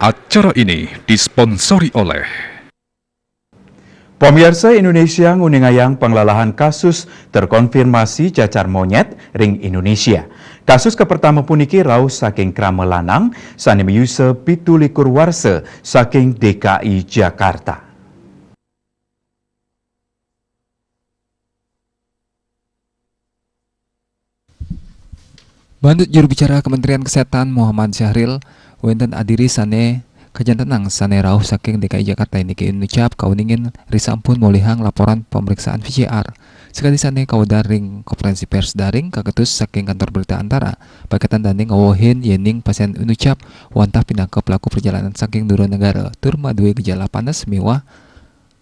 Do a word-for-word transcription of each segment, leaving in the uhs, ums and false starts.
Acara ini disponsori oleh Pamiarsa, Indonesia nguningayang panglalahan kasus terkonfirmasi cacar monyet ring Indonesia. Kasus kapertama puniki rauh saking krama lanang sane miusa pitu likur warsa saking D K I Jakarta. Manut juru bicara Kementerian Kesehatan Muhammad Syahril, wenten adiri sane kajantenang sane rauh saking D K I Jakarta niki inucap kauningin risampun molihang laporan pemeriksaan P C R. Sakadi sane kawedar ring konferensi pers daring kaketus saking kantor berita Antara, paiketan dane ngawehin yening pasien inucap wantah pinaka pelaku perjalanan saking dura negara, tur maduwe gejala panes miwah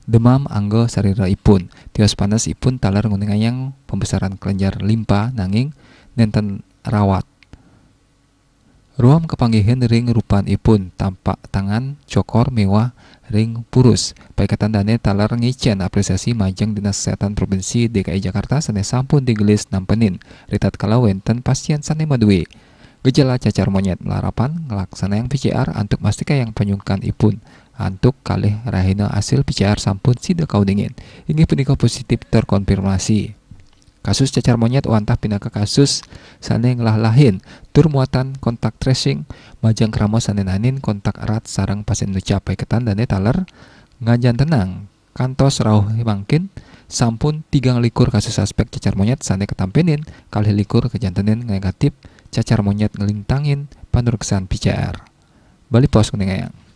demam angga sarira ipun. Tios panes ipun taler nguningayang pembesaran kelenjar limpa nanging nenten rawat. Ruam kapanggihin ring rupan ipun, tampak tangan, cokor miwah ring purus. Paiketan dane taler ngicen apresiasi majeng Dinas Kesehatan Provinsi D K I Jakarta sane sampun digelis nampenin ritatkala wenten pasien sane maduwe gejala cacar monyet, malarapan nglaksanayang P C R antuk mastikayang panyungkan ipun antuk kalih rahina asil P C R sampun sida kauningin inggih punika positif terkonfirmasi. Kasus cacar monyet wantah pinaka kasus sane nglah-lahin tur muatan kontak tracing majeng krama sane naenin kontak erat sareng pasien inucap. Paiketan dane taler ngajantenang kantos rauh mangkin sampun tigang likur kasus suspek cacar monyet sane katampenin, kalih likur kajantenin negatif cacar monyet nglintangin panureksan P C R. Bali Post nguningayang.